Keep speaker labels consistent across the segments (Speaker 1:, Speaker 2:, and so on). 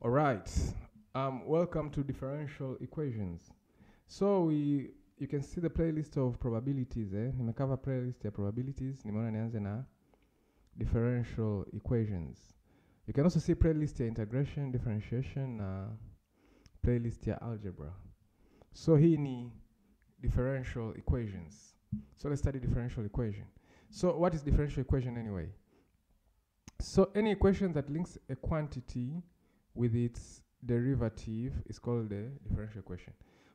Speaker 1: All right. Welcome to differential equations. So you can see the playlist of probabilities. Nimecover playlist ya probabilities. Nimeona nianze na differential equations. You can also see playlist ya integration, differentiation na playlist ya algebra. So hii ni differential equations. So let's study differential equation. So what is differential equation anyway? So any equation that links a quantity with its derivative is called a differential equation.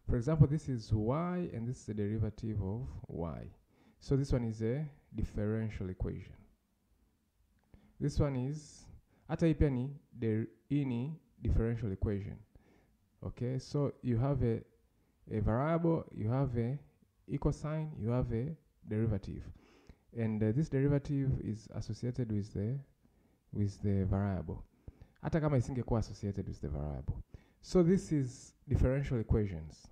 Speaker 1: For example, this is y and this is the derivative of y. So this one is a differential equation. This one is, hata hii pia ni hii differential equation. Okay, so you have a variable, you have a equal sign, you have a derivative. And this derivative is associated with the variable. Hata kama isingekuwa associated with the variable. So this is differential equations.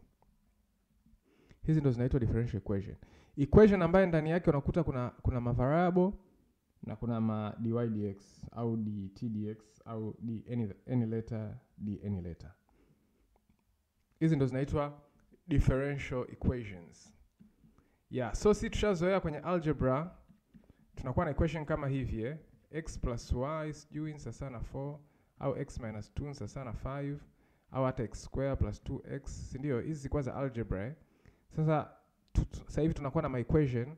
Speaker 1: Hizi ndo zinaitwa differential equation. Equation ambayo ndani yake unakuta kuna ma variable na kuna ma dy dx au dt dx au d any letter d any letter. Hizi ndo zinaitwa differential equations. Yeah, so si tushazoea kwenye algebra tunakuwa na equation kama hivi x plus y sijui ni sawa na 4 au x minus 2 ni sawa na 5 au hata x square plus 2x, si ndio? Hizi zilikuwa za algebra. Sasa sasa hivi tunakuwa na ma equation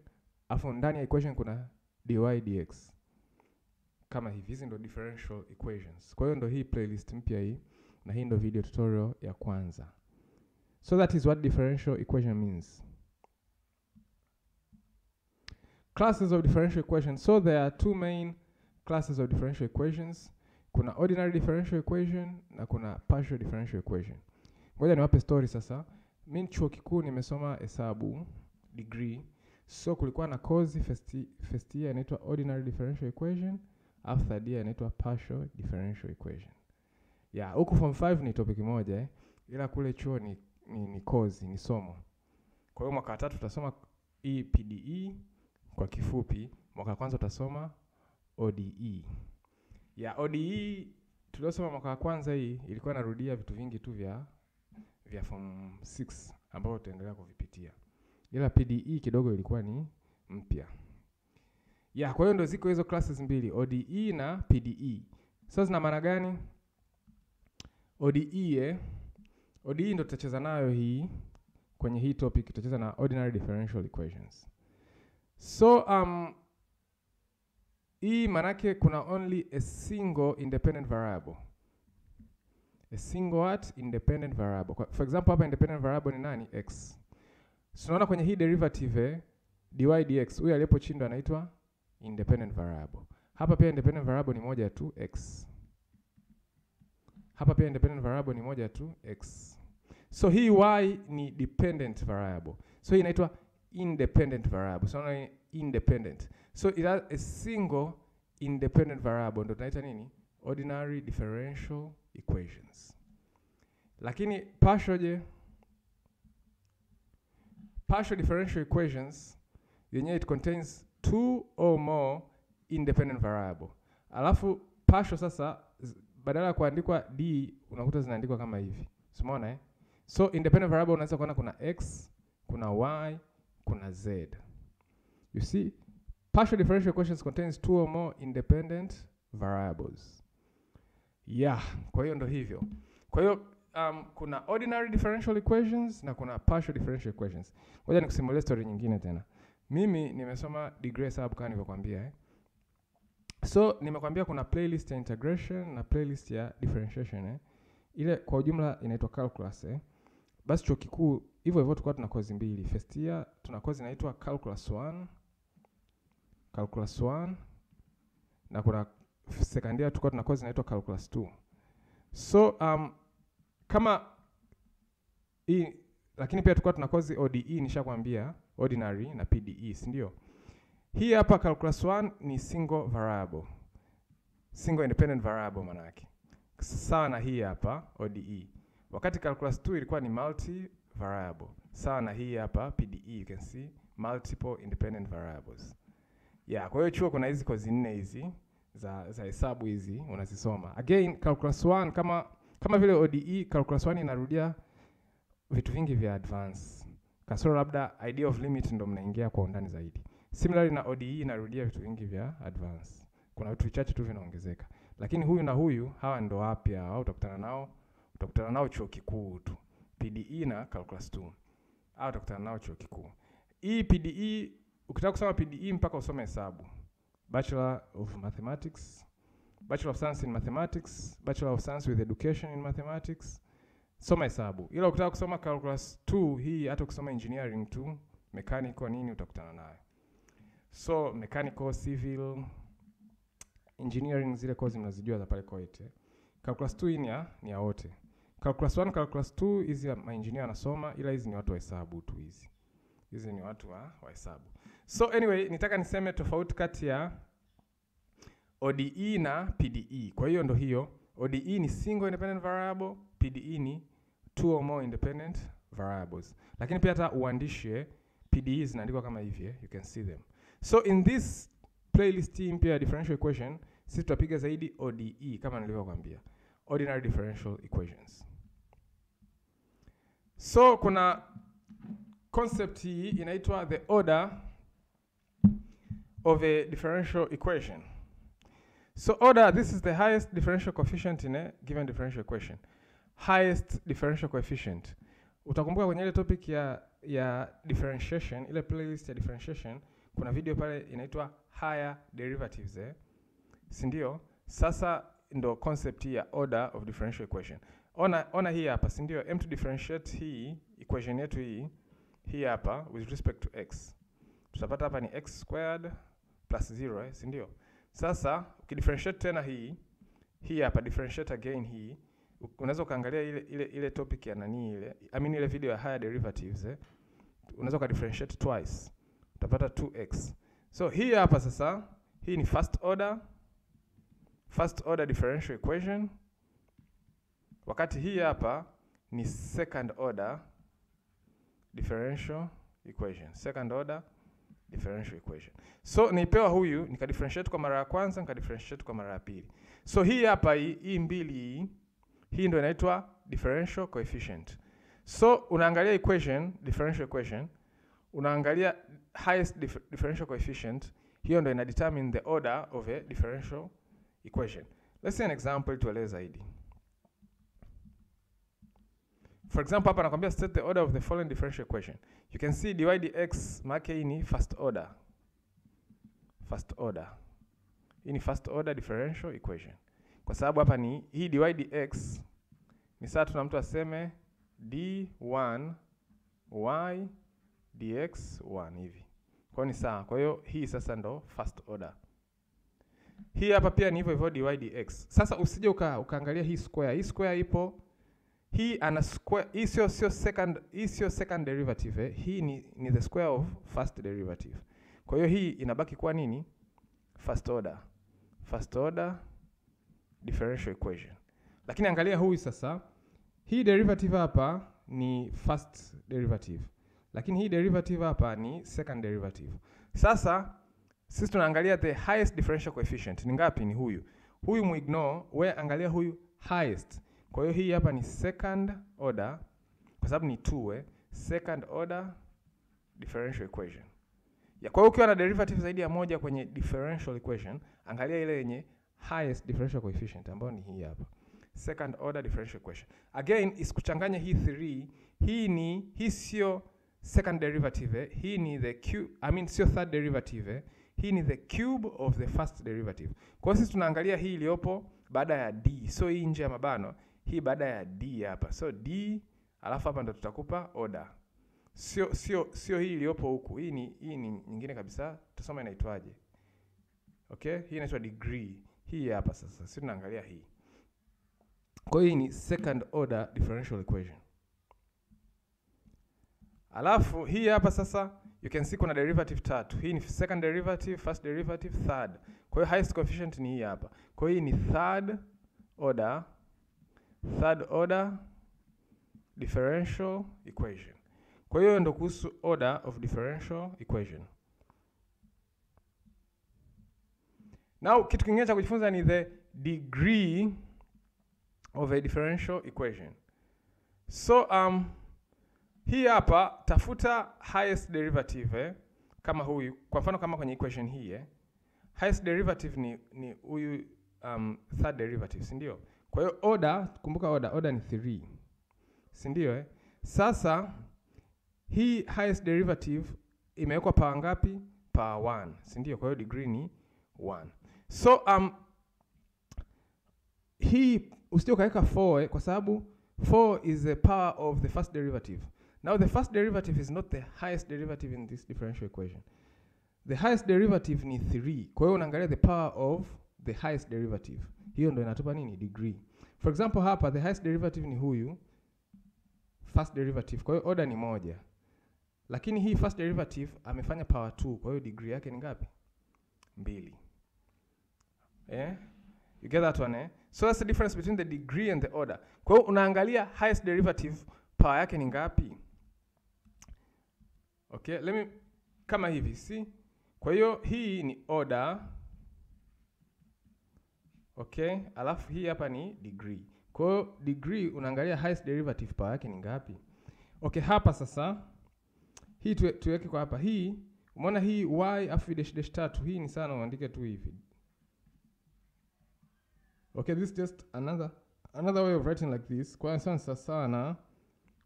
Speaker 1: afu ndani ya equation kuna dy dx kama hivi. Hizi ndo differential equations. Kwa hiyo ndo hii playlist mpya hii, na hii ndo video tutorial ya kwanza. So that is what differential equation means. Classes of differential equations. So there are two main classes of differential equations. Kuna ordinary differential equation na kuna partial differential equation. Ngoja niwape story sasa. Mimi chuo kikuu nimesoma hesabu degree. So kulikuwa na course first year inaitwa ordinary differential equation, after third year inaitwa partial differential equation. Yeah, huku form 5 ni topic moja ila kule chuo ni course, ni somo. Kwa hiyo mwaka wa tatu utasoma PDE kwa kifupi, mwaka wa kwanza utasoma ODE. Ya ODE tuliosoma mwaka wa kwanza hii ilikuwa narudia vitu vingi tu vya form 6 ambao tutaendelea kuvipitia. Ila PDE kidogo ilikuwa ni mpya. Ya, kwa hiyo ndo ziko hizo classes mbili, ODE na PDE. Sasa zina maana gani? ODE ODE ndo tutacheza nayo hii kwenye hii topic, tutacheza na ordinary differential equations. So hii manake kuna only a single independent variable. A single what? Independent variable. For example, hapa independent variable ni nani? X. So unaona kwenye hii derivative dy dx, huyu aliyepo chini ndo anaitwa independent variable. Hapa pia independent variable ni moja tu, x. Hapa pia independent variable ni moja tu, x. So hii y ni dependent variable. So hii inaitwa independent variable. So unaona independent. So it has a single independent variable. Ndo tunaita nini? Ordinary differential equations. Lakini partial je? Partial differential equations yenyewe it contains two or more independent variable. Alafu partial sasa badala ya kuandikwa d unakuta zinaandikwa kama hivi. Umeona So independent variable unaweza kuona kuna x, kuna y, kuna z. You see, partial differential equations contains two or more independent variables. Yeah, kwa hiyo ndo hivyo. Kwa hiyo kuna ordinary differential equations na kuna partial differential equations. Ngoja nikusimulie story nyingine tena. Mimi nimesoma degree hesabu kama nilivyokuambia So nimekwambia kuna playlist ya integration na playlist ya differentiation Ile kwa ujumla inaitwa calculus Basi chuo kikuu hivyo hivyo tulikuwa tuna course mbili. First year tuna course inaitwa calculus 1. Calculus 1 na kuna second year tulikuwa tuna course inaitwa calculus 2. So kama hii, lakini pia tulikuwa tuna course ODE nishakwambia, ordinary na PDE, si ndio? Hii hapa calculus 1 ni single variable. Single independent variable maana yake. Sawa na hii hapa ODE. Wakati calculus 2 ilikuwa ni multi variable. Sawa na hii hapa PDE, you can see multiple independent variables. Yeah, kwa hiyo chuo kuna hizi kozi nne hizi za hesabu hizi unazisoma. Again, calculus 1 kama Kama vile ODE calculus 1 inarudia vitu vingi vya advance. Kasoro labda idea of limit ndo mnaingia kwa undani zaidi. Similarly na ODE inarudia vitu vingi vya advance. Kuna vitu vichache tu vinaongezeka. Lakini huyu na huyu hawa ndo wapya, au utakutana nao chuo kikuu tu. PDE na calculus 2. Au utakutana nao chuo kikuu. Hii PDE, ukitaka kusoma PDE mpaka usome hesabu. Bachelor of Mathematics, Bachelor of Science in Mathematics, Bachelor of Science with Education in Mathematics. Soma hesabu. Ila ukitaka kusoma calculus 2 hii, hata kusoma engineering tu, mechanical nini utakutana nayo. So mechanical, civil, engineering, zile kozi mnazijua za pale KOET. Calculus 2 ni ya wote. Calculus 1, calculus 2 hizi ma engineer wanasoma, ila hizi ni watu wa hesabu tu hizi. Hizi ni watu wa hesabu. So anyway, nitaka niseme tofauti kati ya ODE na PDE. Kwa hiyo ndo hiyo, ODE ni single independent variable, PDE ni two or more independent variables. Lakini pia hata uandishi PDE zinaandikwa kama hivi, you can see them. So in this playlist hii mpya ya differential equation, sisi tutapiga zaidi ODE kama nilivyokuambia, ordinary differential equations. So kuna concept hii inaitwa the order of a differential equation. So order, this is the highest differential coefficient in a given differential equation. Highest differential coefficient. Utakumbuka kwenye ile topic ya differentiation, ile playlist ya differentiation, kuna video pale inaitwa higher derivatives, si ndio? Sasa ndo concept ya order of differential equation. Ona hii hapa, si ndio? M to differentiate hii equation yetu hii hapa with respect to x. Tutapata hapa ni x squared plus 0, si ndio? Sasa ukidifferentiate tena hii hapa, differentiate again hii, unaweza ukaangalia ile topic ya nani ile, I mean ile video ya higher derivatives, Unaweza ukadifferentiate twice. Utapata 2x. So hii hapa sasa, hii ni first order differential equation. Wakati hii hapa ni second order differential equation. Second order differential equation. So nipewa huyu, nikadifferentiate kwa mara ya kwanza, nikadifferentiate kwa mara ya pili. So hii hapa hii mbili hii ndio inaitwa differential coefficient. So unaangalia equation, differential equation, unaangalia highest differential coefficient, hiyo ndio ina determine the order of a differential equation. Let's see an example tueleze zaidi. For example, hapa nakwambia state the order of the following differential equation. You can see dy dx maana hii ni first order. First order. Hii ni first order differential equation. Kwa sababu hapa ni hii dy dx ni sawa tuna mtu aseme d1 y dx1 hivi. Kwa ni sawa. Kwa hiyo hii sasa ndo first order. Hii hapa pia ni hivyo hivyo dy dx. Sasa usije ukaangalia hii square. Hii square ipo. Hii ana square, hii sio second, hii sio second derivative, Hii ni the square of first derivative. Kwa hiyo hii inabaki kuwa nini? First order. First order differential equation. Lakini angalia huyu sasa, hii derivative hapa ni first derivative. Lakini hii derivative hapa ni second derivative. Sasa sisi tunaangalia the highest differential coefficient. Ni ngapi? Ni huyu. Huyu muignore, wewe angalia huyu highest. Kwa hiyo hii hapa ni second order, kwa sababu ni 2, second order differential equation. Ya, kwa hiyo ukiwa na derivative zaidi ya moja kwenye differential equation, angalia ile yenye highest differential coefficient ambayo ni hii hapa. Second order differential equation. Again, isikuchanganye hii 3, hii sio second derivative, hii ni the cube, I mean sio third derivative, hii ni the cube of the first derivative. Kwa hiyo sisi tunaangalia hii iliyopo baada ya d, so hii nje ya mabano, hii baada ya d hapa. So d alafu hapa ndo tutakupa order. Sio hii iliyopo huku. Hii ni nyingine kabisa. Tutasoma inaitwaje. Okay? Hii inaitwa degree. Hii hapa sasa. Sisi tunaangalia hii. Kwa hiyo hii ni second order differential equation. Alafu hii hapa sasa you can see kuna derivative tatu. Hii ni second derivative, first derivative, third. Kwa hiyo highest coefficient ni hii hapa. Kwa hiyo hii ni third order differential equation. Kwa hiyo ndo kuhusu order of differential equation. Now kitu kingine cha kujifunza ni the degree Of a differential equation. So hii hapa tafuta highest derivative kama huyu, kwa mfano kama kwenye equation hii highest derivative ni huyu third derivative, si ndio? Kwa hiyo order, kumbuka order ni 3. Si ndio Sasa hii highest derivative imewekwa power ngapi? Power 1, si ndio? Kwa hiyo degree ni 1. So hii usije ukaweka 4 kwa sababu 4 is the power of the first derivative. Now the first derivative is not the highest derivative in this differential equation. The highest derivative ni 3. Kwa hiyo unaangalia the power of the highest derivative. Hiyo ndio inatupa nini? Degree. For example hapa the highest derivative ni huyu first derivative. Kwa hiyo order ni 1. Lakini hii first derivative amefanya power 2. Kwa hiyo degree yake ni ngapi? 2. You get that one, So that's the difference between the degree and the order. Kwa hiyo unaangalia highest derivative power yake ni ngapi? Okay, let me kama hivi, see? Kwa hiyo hii ni order. Okay, alafu hii hapa ni degree. Kwa hiyo degree unaangalia highest derivative power yake ni ngapi? Okay, hapa sasa hii tuweke kwa hapa. Hii umeona hii y afu dash dash 3, hii ni sana uandike tu hivi. Okay, this is just another way of writing like this. Kwa hiyo sana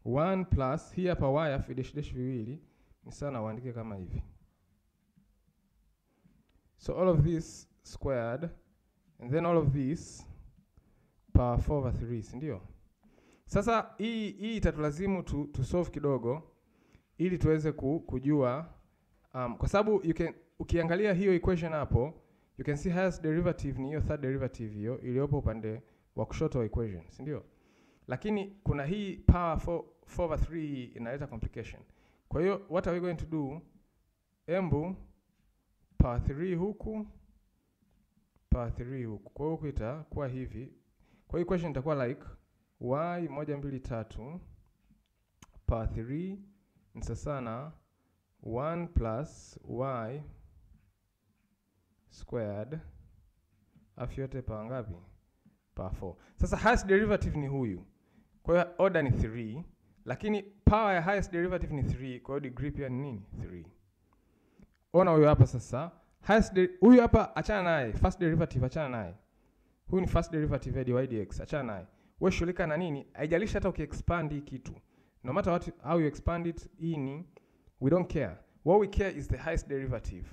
Speaker 1: 1 plus hii hapa y afu dash dash viwili ni sana uandike kama hivi. So all of this squared and then all of this power 4 over 3, si ndio? Sasa hii itatulazimu to solve kidogo ili tuweze kujua kwa sababu ukiangalia hiyo equation hapo you can see highest derivative ni hiyo third derivative hiyo iliyopo upande wa kushoto wa equation, si ndio? Lakini kuna hii power 4 over 3 inaleta complication. Kwa hiyo what are we going to do? Embu power 3 huku, power 3 huku. Kwa hiyo huku itakuwa hivi. Kwa hiyo equation itakuwa like y 1 2 3 power 3 ni sawa na 1 plus y squared afu yote power ngapi? Power 4. Sasa highest derivative ni huyu. Kwa hiyo order ni 3, lakini power ya highest derivative ni 3, kwa hiyo degree pia ni nini? 3. Ona huyu hapa sasa. Huyu hapa achana naye, first derivative achana naye. Huyu ni first derivative ya dy dx, achana naye. Wewe shughulika na nini? Haijalishi hata ukiexpand hii kitu. No matter what how you expand it, hii ni we don't care. What we care is the highest derivative.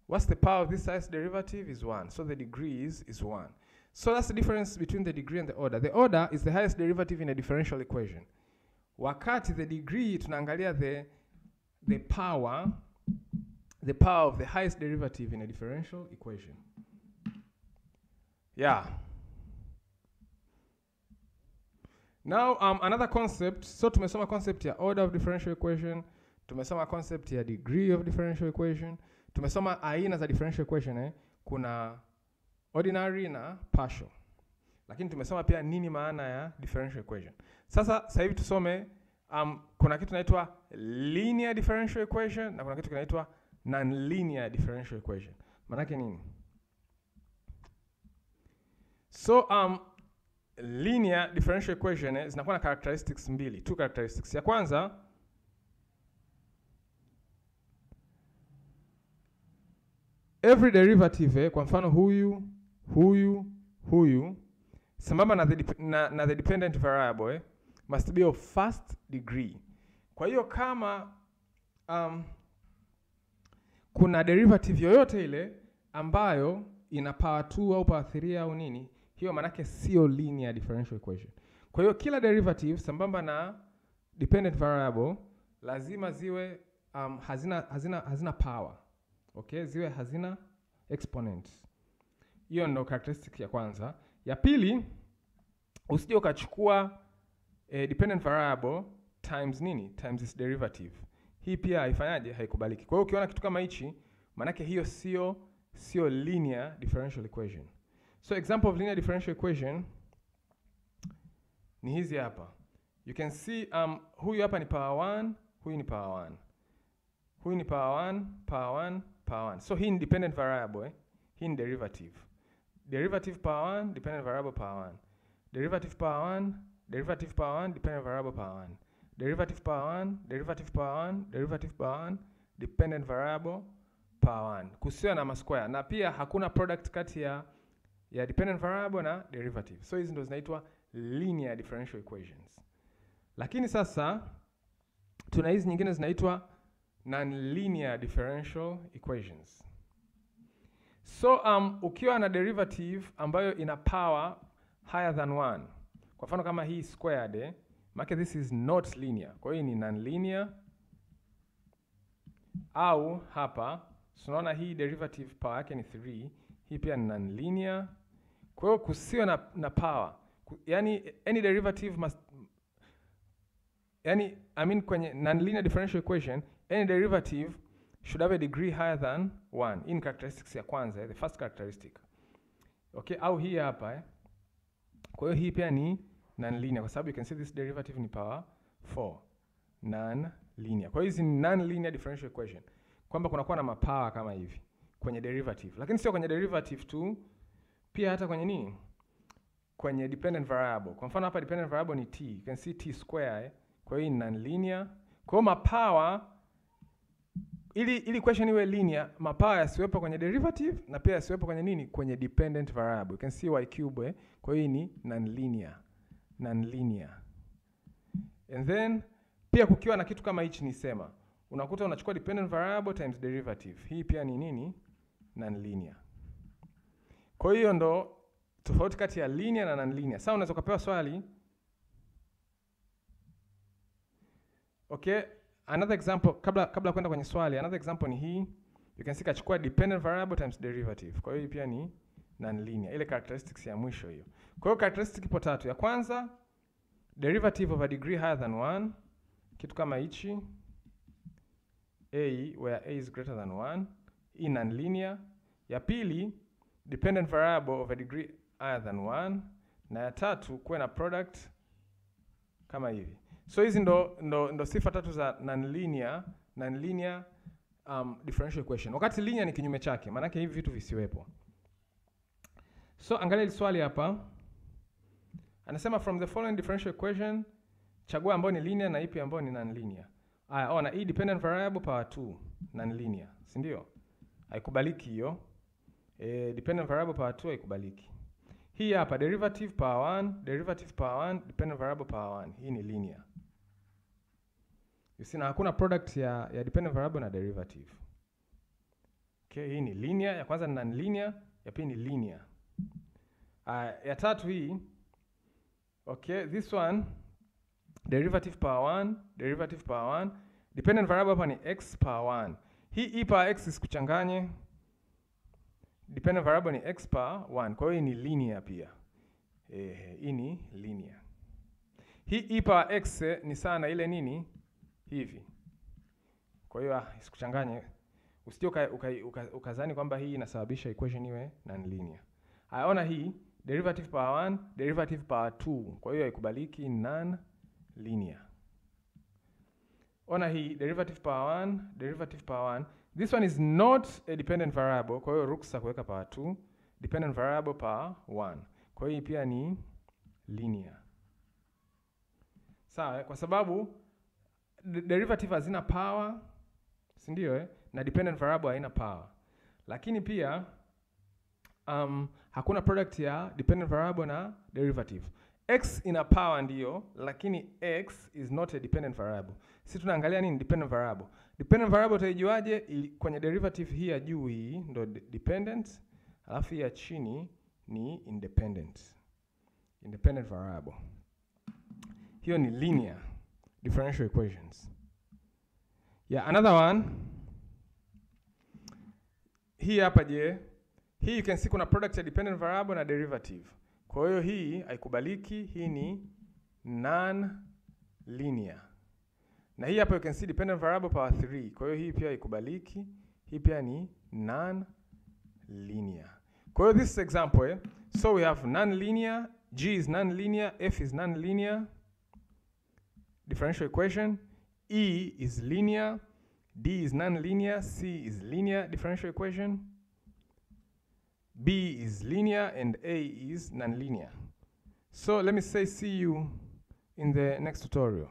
Speaker 1: What's the power of this highest derivative is 1. So the degree is 1. So that's the difference between the degree and the order. The order is the highest derivative in a differential equation. Wakati the degree tunaangalia the power of the highest derivative in a differential equation. Yeah. Now another concept. So tumesoma concept ya order of differential equation, tumesoma concept ya degree of differential equation, tumesoma aina za differential equation Kuna ordinary na partial. Lakini tumesoma pia nini maana ya differential equation. Sasa hivi tusome kuna kitu kinaitwa linear differential equation na kuna kitu kinaitwa nonlinear differential equation. Maana yake nini? So linear differential equation zinakuwa na characteristics mbili, two characteristics. Ya kwanza, every derivative, kwa mfano huyu, huyu, huyu, sambamba na the dependent variable must be of first degree. Kwa hiyo kama kuna derivative yoyote ile ambayo ina power 2 au power 3 au nini, hiyo manake sio linear differential equation. Kwa hiyo kila derivative sambamba na dependent variable lazima ziwe hazina power. Okay, ziwe hazina exponent. Hiyo ndo characteristic ya kwanza. Ya pili, usije ukachukua dependent variable times nini? Times its derivative. Hii pia haifanyaje? Haikubaliki. Kwa hiyo ukiona kitu kama hichi, manake hiyo sio linear differential equation. So example of linear differential equation ni hizi hapa. You can see huyu hapa ni power 1, huyu ni power 1. Huyu ni power 1, power 1, power 1. So hii ni dependent variable, Hii ni derivative. Derivative power 1, dependent variable power 1. Derivative power 1, derivative power 1, dependent variable power 1. Derivative power 1, derivative power 1, derivative power 1, dependent variable power 1. Kusiwe na masquare, na pia hakuna product kati ya dependent variable na derivative. So hizi ndo zinaitwa linear differential equations. Lakini sasa tuna hizi nyingine zinaitwa nonlinear differential equations. So ukiwa na derivative ambayo ina power higher than 1, kwa mfano kama hii squared, maana this is not linear. Kwa hiyo ni nonlinear. Au hapa tunaona hii derivative power yake ni 3, hii pia ni nonlinear. Kwa hiyo kusiwe na power. Yani any derivative must, yani I mean kwenye nonlinear differential equation any derivative should have a degree higher than 1. In characteristics ya kwanza, the first characteristic. Okay, au hii hapa Kwa hiyo hii pia ni nonlinear kwa sababu you can see this derivative ni power 4. Nonlinear. Kwa hiyo hizi ni nonlinear differential equation. Kwamba kunakuwa na mapower kama hivi kwenye derivative. Lakini sio kwenye derivative tu, pia hata kwenye nini? Kwenye dependent variable. Kwa mfano hapa dependent variable ni t. You can see t square. Kwa hiyo ni nonlinear. Kwa hiyo mapower, ili equation iwe linear, mapower yasiwepo kwenye derivative na pia yasiwepo kwenye nini? Kwenye dependent variable. You can see y cube. Kwa hiyo ni nonlinear. Nonlinear. And then pia kukiwa na kitu kama hichi nisema, unakuta unachukua dependent variable times derivative. Hii pia ni nini? Nonlinear. Kwa hiyo ndo tofauti kati ya linear na nonlinear. Sasa unaweza kupewa swali. Okay, another example kabla kwenda kwenye swali, another example ni hii. You can see kachukua dependent variable times derivative. Kwa hiyo hii pia ni nonlinear. Ile characteristics ya mwisho hiyo. Kwa hiyo characteristic ipo tatu. Ya kwanza, derivative of a degree higher than 1, kitu kama hichi, a where a is greater than 1, hii nonlinear. Ya pili, dependent variable of a degree higher than 1, na ya tatu kuwe na product kama hivi. So hizi ndo sifa tatu za nonlinear differential equation. Wakati linear ni kinyume chake, maana yake hivi vitu visiwepo. So angalia hili swali hapa. Anasema from the following differential equation, chagua ambayo ni linear na ipi ambayo ni nonlinear. Aya, ona hii dependent variable power 2 nonlinear, si ndio? Haikubaliki hiyo. Dependent variable power 2 haikubaliki. Hii hapa derivative power 1, derivative power 1, dependent variable power 1. Hii ni linear. You see, na hakuna product ya dependent variable na derivative. Okay, hii ni linear, ya kwanza ni nonlinear, ya pili ni linear. Ya tatu hii, okay, this one derivative power 1, derivative power 1, dependent variable hapa ni x power 1. Hii e power x isikuchanganye. Dependent variable ni x power 1. Kwa hiyo ni linear pia. Hii ni linear. Hii e power x ni sana ile nini? Hivi. Kwa hiyo isikuchanganye. Usije ukazani kwamba hii inasababisha equation iwe nonlinear. Ona hii derivative power 1, derivative power 2. Kwa hiyo haikubaliki, nonlinear. Ona hii derivative power 1, derivative power 1. This one is not a dependent variable. Kwa hiyo ruksa kuweka power 2, dependent variable power 1. Kwa hiyo pia ni linear. Sawa, kwa sababu derivative hazina power, si ndio Na dependent variable haina power. Lakini pia hakuna product ya dependent variable na derivative. X ina power ndio, lakini x is not a dependent variable. Sisi tunaangalia nini? Dependent variable. Dependent variable utaijuaje? Kwenye derivative hii ya juu hii ndo dependent, alafu hii ya chini ni independent. Independent variable. Hiyo ni linear differential equations. Yeah, another one. Hii hapa je? Hii you can see kuna product ya dependent variable na derivative. Kwa hiyo hii haikubaliki, hii ni non-linear. Na hii hapa you can see dependent variable power 3. Kwa hiyo hii pia haikubaliki, hii pia ni non-linear. Kwa hiyo this example, so we have non-linear, G is non-linear, F is non-linear differential equation, E is linear, D is non-linear, C is linear differential equation, B is linear and A is nonlinear. So let me say see you in the next tutorial.